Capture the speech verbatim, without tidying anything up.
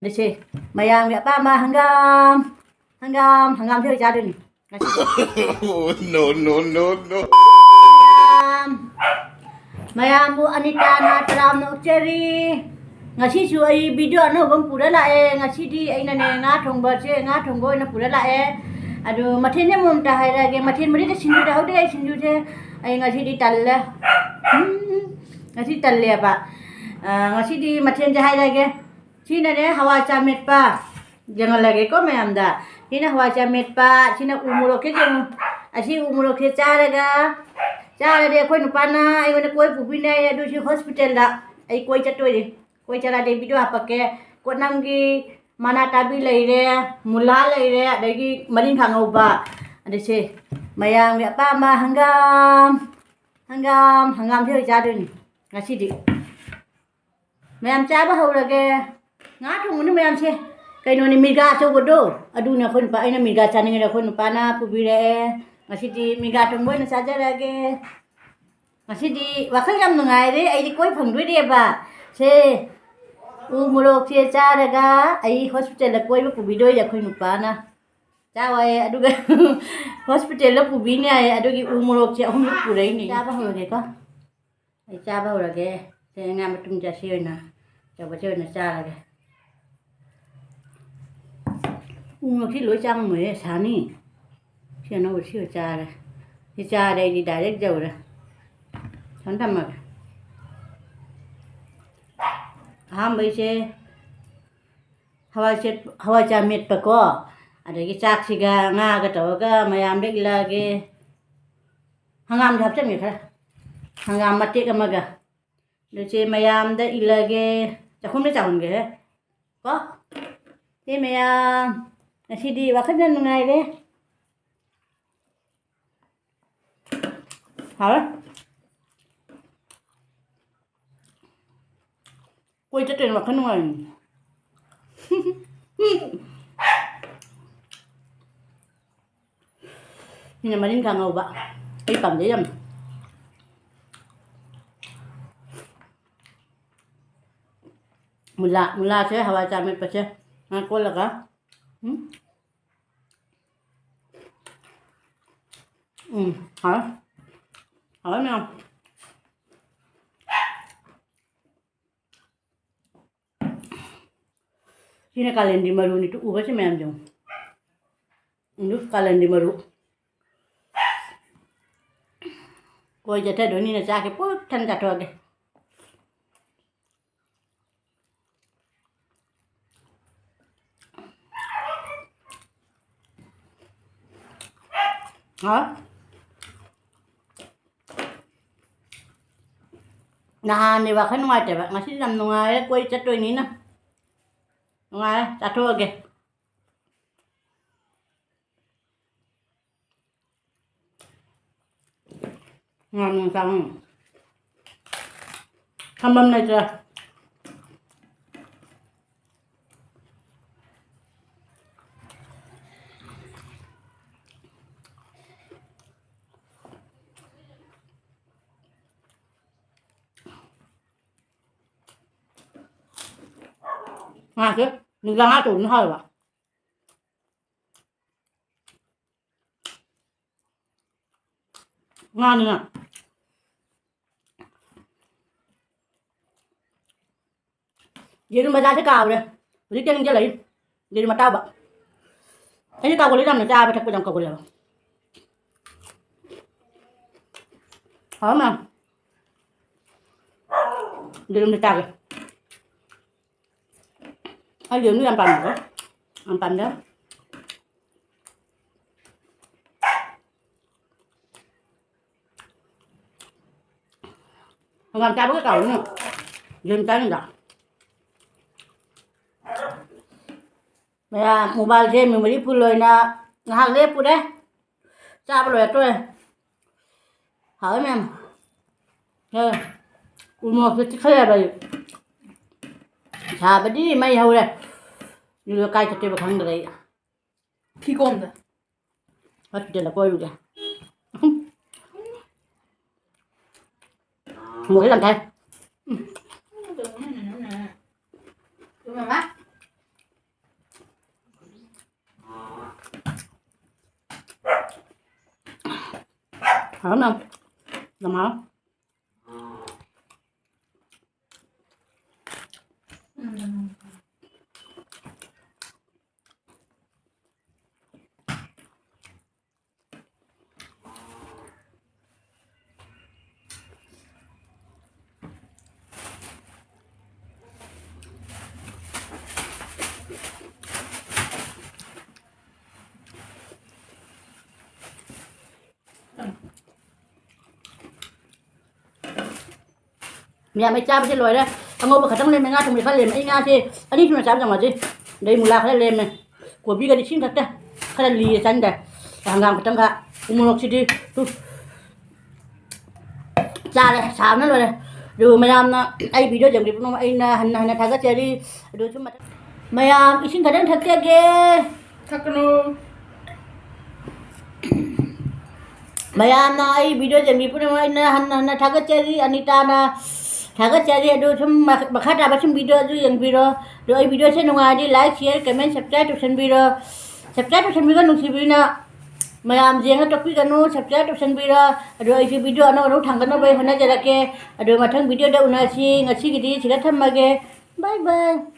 ꯑꯗꯨꯁꯦ ꯃꯌꯥꯝꯒꯤ ꯑꯄꯥꯝꯕ ꯍꯪꯒꯥꯝ, ꯍꯪꯒꯥꯝ, ꯍꯪꯒꯥꯝꯁꯦ ꯍꯧꯖꯤꯛ ꯆꯥꯗꯣꯏꯅꯤ꯫ ꯉꯁꯤ Oh, no, no, no, no. ꯃꯌꯥꯝ, ꯃꯌꯥꯝꯕꯨ ꯑꯅꯤꯇꯥꯅ ꯇꯔꯥꯝꯅ ꯑꯣꯛꯆꯔꯤ꯫ ꯉꯁꯤꯁꯨ ꯑꯩ ꯚꯤꯗꯤꯑꯣ ꯑꯅꯧꯕ ꯑꯃ ꯄꯨꯔ ꯂꯥꯛꯑꯦ꯫ ꯉꯁꯤꯗꯤ ꯑꯩꯅꯅꯦ ꯉꯥ ꯊꯣꯡꯕꯁꯦ, ꯉꯥ ꯊꯣꯡꯕ ꯑꯣꯏꯅ ꯄꯨꯔ ꯂꯥꯛꯑꯦ꯫ ꯑꯗꯨ ꯃꯊꯦꯜꯁꯦ ꯑꯃꯃꯝꯇ ꯍꯥꯏꯔꯛꯑꯒꯦ꯫ ꯃꯊꯦꯜ ꯃꯔꯤꯗ ꯁꯤꯡꯖꯨꯗ ꯍꯧꯗ꯭ꯔꯦ ꯑꯩ ꯁꯤꯡꯖꯨꯁꯦ꯫ ꯑꯩ ꯉꯁꯤꯗꯤ ꯇꯜꯂꯦ꯫ ꯎꯝ, ꯉꯁꯤ ꯇꯜꯂꯦꯕ꯫ ꯑ, ꯉꯁꯤꯗꯤ ꯃꯊꯦꯜꯁꯦ ꯍꯥꯏꯔꯛꯑꯒꯦ꯫ ꯁꯤꯅꯅꯦ ꯍꯋꯥꯏ ꯆꯥꯃꯦꯠꯄ꯫ ꯌꯦꯡꯍꯜꯂꯒꯦꯀꯣ ꯃꯌꯥꯝꯗ꯫ ꯁꯤꯅ ꯍꯋꯥꯏ ꯆꯥꯃꯦꯠꯄ, ꯁꯤꯅ ꯎ ꯃꯣꯔꯣꯛꯁꯦ ꯌꯦꯡꯉꯨ꯫ ꯑꯁꯤ ꯎ ꯃꯣꯔꯣꯛꯁꯦ ꯆꯥꯔꯒ, ꯆꯥꯔꯗꯤ ꯑꯩꯈꯣꯏ ꯅꯨꯄꯥꯅ ꯑꯩꯉꯣꯟꯗ ꯀꯣꯏ ꯄꯨꯕꯤꯅꯦ ꯍꯥꯏꯌꯦ꯫ ꯑꯗꯨ ꯁꯤ ꯍꯣꯁꯄꯤꯇꯥꯜꯗ ꯑꯩ ꯀꯣꯏ ꯆꯠꯇꯣꯏꯅꯦ꯫ ꯀꯣꯏ ꯆꯠꯂꯗꯤ ꯚꯤꯗꯤꯑꯣ ꯍꯥꯞꯄꯛꯀꯦ꯫ ꯀꯣꯠꯅꯝꯒꯤ ꯃꯅꯥ ꯇꯥꯕꯤ ꯂꯩꯔꯦ, ꯃꯨꯂꯥ ꯂꯩꯔꯦ, ꯑꯗꯒꯤ ꯃꯔꯤꯡꯈꯥ ꯉꯧꯕ꯫ ꯑꯗꯨꯁꯦ ꯃꯌꯥꯝꯒꯤ ꯑꯄꯥꯝꯕ ꯍꯪꯒꯥꯝ, ꯍꯪꯒꯥꯝ, ꯍꯪꯒꯥꯝꯁꯦ ꯍꯧꯖꯤꯛ ꯆꯥꯗꯣꯏꯅꯤ ꯉꯁꯤꯗꯤ꯫ ꯃꯌꯥꯝ ꯆꯥꯕ ꯍꯧꯔꯒꯦ꯫ ꯉꯥ ꯊꯣꯡꯕꯅꯤ ꯃꯌꯥꯝꯁꯦ꯫ ꯀꯩꯅꯣꯅꯤ, ꯃꯤꯔꯒꯥ ꯑꯆꯧꯕꯗꯣ, ꯑꯗꯨꯅ ꯑꯩꯈꯣꯏ ꯅꯨꯄꯥ, ꯑꯩꯅ ꯃꯤꯔꯒꯥ ꯆꯥꯅꯤꯡꯉꯦꯅ ꯑꯩꯈꯣꯏ ꯅꯨꯄꯥꯅ ꯄꯨꯕꯤꯔꯛꯑꯦ꯫ ꯉꯁꯤꯗꯤ ꯃꯤꯔꯒꯥ ꯊꯣꯡꯕ ꯑꯣꯏꯅ ꯆꯥꯖꯔꯒꯦ꯫ ꯉꯁꯤꯗꯤ ꯋꯥꯈꯜ ꯌꯥꯝ ꯅꯨꯡꯉꯥꯏꯔꯦ, ꯑꯩꯗꯤ ꯀꯣꯏ ꯐꯪꯗꯣꯏꯅꯦꯕ꯫ ꯁꯦ, ꯎ ꯃꯣꯔꯣꯛꯁꯦ ꯆꯥꯔꯒ ꯑꯩ ꯍꯣꯁꯄꯤꯇꯥꯜꯗ ꯀꯣꯏꯕ ꯄꯨꯕꯤꯗꯣꯏꯅꯦ ꯑꯩꯈꯣꯏ ꯅꯨꯄꯥꯅ꯫ ꯆꯥꯎ ꯍꯥꯏꯌꯦ, ꯑꯗꯨꯒ ꯍꯣꯁꯄꯤꯇꯥꯜꯗ ꯄꯨꯕꯤꯅꯤ ꯍꯥꯏꯌꯦ, ꯑꯗꯨꯒꯤ ꯎ ꯃꯣꯔꯣꯛꯁꯦ ꯑꯍꯨꯝꯂꯛ ꯄꯨꯔꯛꯏꯅꯦ꯫ ꯆꯥꯕ ꯍꯧꯔꯒꯦꯀꯣ꯫ ꯑꯩ ꯆꯥꯕ ꯍꯧꯔꯒꯦ꯫ ꯁꯦ, ꯉꯥ ꯃꯇꯨꯝꯁꯦ ꯑꯁꯤ ꯑꯣꯏꯅ, ꯑꯆꯧꯕꯁꯤ ꯑꯣꯏꯅ ꯆꯥꯔꯒꯦ꯫ ꯎ ꯃꯣꯔꯣꯛꯁꯤ ꯂꯣꯏ ꯆꯥ ꯉꯝꯃꯣꯏꯍꯦ, ꯁꯥꯅꯤ꯫ ꯁꯤ ꯑꯅꯧꯕ ꯁꯤ ꯑꯣꯏ ꯆꯥꯔꯦ꯫ ꯁꯤ ꯆꯥꯔꯦ ꯑꯩꯗꯤ direct ꯌꯧꯔꯦ꯫ ꯊꯝꯃꯦ, ꯊꯝꯃꯒꯦ꯫ ꯑꯍꯥꯟꯕꯩꯁꯦ ꯍꯋꯥꯏ ꯆꯦꯠ-, ꯍꯋꯥꯏꯖꯥꯔ ꯃꯦꯠꯄꯀꯣ, ꯑꯗꯒꯤ ꯆꯥꯛꯁꯤꯒ ꯉꯥꯒ ꯇꯧꯔꯒ ꯃꯌꯥꯝꯗ ꯏꯜꯂꯛꯑꯒꯦ꯫ ꯍꯪꯒꯥꯝꯗꯤ ꯍꯥꯞꯆꯟꯒꯦ ꯈꯔ꯫ ꯍꯪꯒꯥꯝ ꯃꯇꯦꯛ ꯑꯃꯒ꯫ ꯑꯗꯨ ꯆꯦ ꯃꯌꯥꯝꯗ ꯏꯜꯂꯒꯦ꯫ ꯆꯥꯛꯈꯨꯝꯗ ꯆꯥꯎꯍꯟꯒꯦꯍꯦ꯫ ꯀꯣ? ꯆꯦ ꯃꯌꯥꯝ, ꯉꯁꯤꯗꯤ ꯋꯥꯈꯜ ꯌꯥꯝ ꯅꯨꯡꯉꯥꯏꯔꯦ꯫ ꯍꯥꯎꯔꯦ꯫ ꯀꯣꯏ ꯆꯠꯇꯣꯏꯅ ꯋꯥꯈꯜ ꯅꯨꯡꯉꯥꯏꯔꯤꯅꯦ꯫ ꯁꯤꯅ ꯃꯔꯤꯡꯈꯥ ꯉꯧꯕ꯫ ꯑꯩ ꯄꯥꯝꯖꯩ ꯌꯥꯝ꯫ ꯃꯨꯂꯥ, ꯃꯨꯂꯥꯁꯦ, ꯍꯋꯥꯏ ꯆꯥꯔ ꯃꯦꯠꯄꯁꯦ ꯉꯥ ꯀꯣꯠꯂꯒ, ꯎꯝ꯫ ꯎꯝ, ꯍꯥꯎꯋꯦ꯫ ꯍꯥꯎꯋꯦ ꯃꯌꯥꯝ꯫ ꯁꯤꯅ ꯀꯥꯂꯦꯟꯗꯤ ꯃꯔꯨꯅꯤ, ꯇꯨ ꯎꯕꯁꯤ ꯃꯌꯥꯝꯁꯦ ꯌꯦꯡꯉꯨ꯫ ꯑꯗꯨ ꯀꯥꯂꯦꯟꯗꯤ ꯃꯔꯨ꯫ ꯀꯣꯏ ꯆꯠꯊꯗꯣꯏꯅꯤꯅ ꯆꯥꯛꯁꯦ ꯄꯨꯛ ꯊꯟꯅ ꯆꯥꯊꯣꯛꯑꯒꯦ꯫ ꯍꯥ? ꯅꯍꯥꯟꯅꯦ ꯋꯥꯈꯜ ꯅꯨꯡꯉꯥꯏꯇꯦꯕ, ꯉꯁꯤꯗꯤ ꯌꯥꯝ ꯅꯨꯡꯉꯥꯏꯔꯦ, ꯀꯣꯏ ꯆꯠꯇꯣꯏꯅꯤꯅ꯫ ꯅꯨꯡꯉꯥꯏꯔꯦ, ꯆꯥꯊꯣꯛꯑꯒꯦ꯫ ꯉꯥ ꯅꯨꯡ ꯆꯥꯐꯝ ꯊꯝꯐꯝ ꯂꯩꯇ꯭ꯔꯦ꯫ ꯉꯥꯁꯦ ꯅꯨꯡꯗꯥꯡ ꯉꯥ ꯊꯣꯡꯕꯅ ꯍꯥꯎꯋꯦꯕ꯫ ꯉꯥꯅꯤꯅ꯫ ꯌꯦꯔꯨꯝ ꯃꯆꯥꯁꯦ ꯀꯥꯎꯔꯦ꯫ ꯍꯧꯖꯤꯛꯇ ꯅꯤꯡꯁꯤꯡꯂꯛꯏ꯫ ꯌꯦꯔꯨꯝ ꯑꯇꯥꯎꯕ꯫ ꯑꯩꯁꯦ ꯀꯥꯎꯒꯜꯂꯤ ꯌꯥꯝꯅ, ꯆꯥꯕ ꯊꯛꯄ ꯌꯥꯝ ꯀꯥꯎꯒꯜꯂꯦꯕ꯫ ꯍꯥꯎ ꯃꯌꯥꯝ꯫ ꯌꯦꯔꯨꯝꯁꯦ ꯆꯥꯒꯦ꯫ ꯑꯩ ꯌꯦꯔꯨꯝ ꯌꯥꯝ ꯄꯥꯝꯃꯦꯀꯣ꯫ ꯌꯥꯝ ꯄꯥꯝꯖꯩ꯫ ꯍꯪꯒꯥꯝ ꯆꯥꯕꯒ ꯀꯥꯎꯏꯅꯦ꯫ ꯌꯦꯔꯨꯝ ꯆꯥꯅꯤꯡꯗ꯫ ꯃꯌꯥꯝ, ꯃꯣꯕꯥꯏꯜꯁꯦ memory full ꯑꯣꯏꯅ ꯉꯥꯏꯍꯥꯛ ꯂꯦꯞꯄꯨꯔꯦ꯫ ꯆꯥꯕ ꯂꯣꯏꯔꯛꯇꯣꯔꯦ꯫ ꯍꯥꯎꯋꯦ ꯃꯌꯥꯝ꯫ ꯑꯦ, ꯎ ꯃꯣꯔꯣꯛꯁꯦ ꯆꯤꯛꯈꯠꯂꯦꯕ ꯑꯩ꯫ ꯁꯥꯕꯗꯤ ꯃꯩ ꯍꯧꯔꯦ꯫ ꯑꯗꯨꯒ ꯀꯥꯏ ꯆꯠꯇꯣꯏꯕ ꯈꯪꯗ꯭ꯔꯦ ꯑꯩ꯫ ꯐꯤꯀꯣꯝꯗ꯫ ꯍꯣꯁꯄꯤꯇꯥꯜꯗ ꯀꯣꯏꯔꯨꯒꯦ꯫ ꯃꯣꯔꯣꯛꯁꯦ ꯌꯥꯝ ꯁꯥꯏ꯫ ꯎꯝ꯫ ꯃꯃꯥ꯫ ꯍꯥꯎꯅ꯫ ꯌꯥꯝ ꯍꯥꯎ꯫ ꯃꯌꯥꯝ, ꯑꯩ ꯆꯥꯕꯁꯦ ꯂꯣꯏꯔꯦ꯫ ꯑꯉꯧꯕ ꯈꯛꯇꯪ ꯂꯦꯝꯃꯦ, ꯉꯥ ꯊꯣꯡꯕꯁꯦ ꯈꯔ ꯂꯦꯝꯃꯦ꯫ ꯑꯩ ꯉꯥꯁꯦ ꯑꯅꯤ ꯁꯨꯅ ꯆꯥꯕ ꯌꯥꯝ ꯋꯥꯖꯩ꯫ ꯑꯗꯩ ꯃꯨꯂꯥ ꯈꯔ ꯂꯦꯝꯃꯦ꯫ ꯀꯣꯕꯤꯒꯗꯤ ꯏꯁꯤꯡ ꯊꯛꯇꯦ꯫ ꯈꯔ ꯂꯤꯔꯦ, ꯆꯥꯅꯤꯡꯗꯦ꯫ ꯍꯪꯒꯥꯝ ꯈꯛꯇꯪꯒ꯫ ꯎ ꯃꯣꯔꯣꯛꯁꯤꯗꯤ ꯇꯨ꯫ ꯆꯥꯔꯦ, ꯁꯥꯕꯅ ꯂꯣꯏꯔꯦ꯫ ꯑꯗꯨ ꯃꯌꯥꯝꯅ ꯑꯩ video ꯌꯦꯡꯕꯤꯕ ꯄꯨꯝꯅꯃꯛ ꯑꯩꯅ ꯍꯟꯅ ꯍꯟꯅ ꯊꯥꯒꯠꯆꯔꯤ꯫ ꯑꯗꯨ ꯁꯨꯝ ꯃꯊꯪ ꯃꯌꯥꯝ ꯏꯁꯤꯡ ꯈꯛꯇꯪ ꯊꯛꯆꯒꯦ꯫ ꯊꯛꯀꯅꯨ꯫ ꯃꯌꯥꯝꯅ ꯑꯩ video ꯌꯦꯡꯕꯤꯕ ꯄꯨꯝꯅꯃꯛ ꯑꯩꯅ ꯍꯟꯅ ꯍꯟꯅ ꯊꯥꯒꯠꯆꯔꯤ꯫ ꯑꯅꯤꯇꯥꯅ ꯊꯥꯒꯠꯆꯔꯤ꯫ ꯑꯗꯨ ꯁꯨꯝ ꯃꯈ-, ꯃꯈꯥ ꯇꯥꯕ ꯁꯨꯝ video ꯑꯗꯨ ꯌꯦꯡꯕꯤꯔꯣ꯫ ꯑꯗꯣ ꯑꯩ videoꯁꯦ ꯅꯨꯡꯉꯥꯏꯔꯗꯤ like, share, comment, subscribe ꯇꯧꯁꯟꯕꯤꯔꯣ꯫ Subscribe ꯇꯧꯁꯟꯕꯤꯔꯣ ꯅꯨꯡꯁꯤꯕꯤꯅ꯫ ꯃꯌꯥꯝ ꯌꯦꯡꯉ ꯇꯣꯛꯄꯤꯒꯅꯨ, subscribe ꯇꯧꯁꯟꯕꯤꯔꯣ꯫ ꯑꯗꯣ ꯑꯩꯁꯨ video ꯑꯅꯧ ꯑꯅꯧ ꯊꯥꯡꯒꯠꯅꯕ ꯑꯩ ꯍꯣꯠꯅꯖꯔꯛꯀꯦ꯫ ꯑꯗꯣ ꯃꯊꯪ videoꯗ ꯎꯅꯁꯤ꯫ ꯉꯁꯤꯒꯤꯗꯤ ꯁꯤꯗ ꯊꯝꯃꯒꯦ꯫ Bye bye꯫